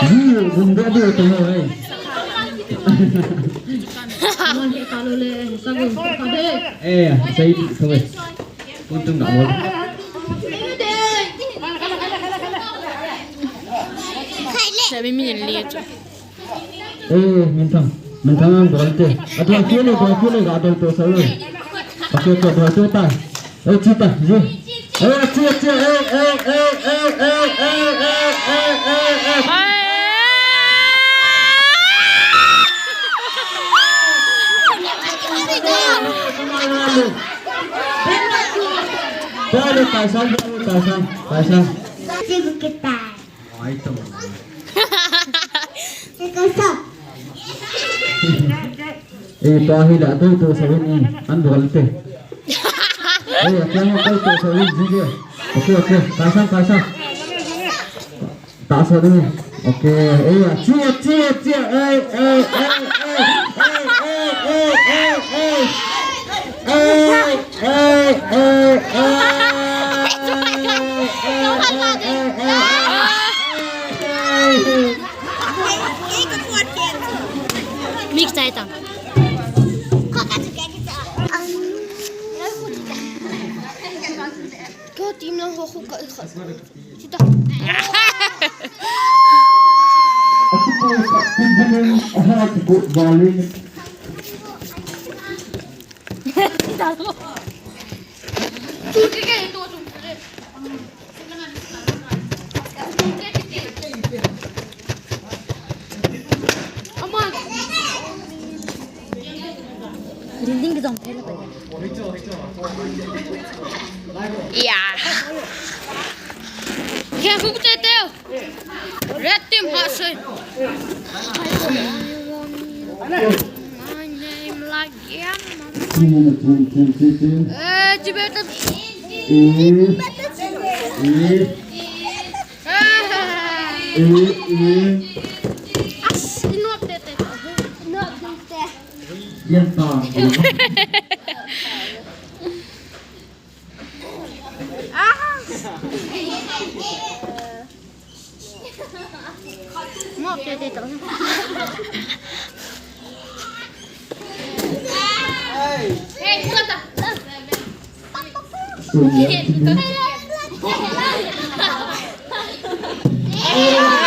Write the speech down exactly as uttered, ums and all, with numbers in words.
Ji, bung da de to hai. Eh, sai to hai. Kuntung na mo. Sabi mi le. Eh, minthang. Minthang ang bolte. Adol kile, adol kile, adol to sa. Okay, to adol to ta. Eh, chita, ji. Eh, chi, chi, eh, eh. Dale, Tarzan, dale, Tarzan, Tarzan. Ai, to. Eh, to hi la, to, to, sa ni, an bolte. Eh, okay, okay, to, sa ni, ji, ji. Okay, okay, Tarzan, Tarzan. Tarzan ni. Okay, eh, chia, chia, chia, eh, eh. Mix tayo. Kau team lang ho, ho, ka, ka. Sita. Ati ko sa, ati ko sa, ati ko, bali. Dinding ke dong phela pai. Ya. Ke hu te te. Red team ha soi. My name like Yam. Eh, Tibet. Eh. Eh. Eh, eh. As, inop te te. Inop te te. Yan ta. Ah. Mo, te, te, to. Hey, hey,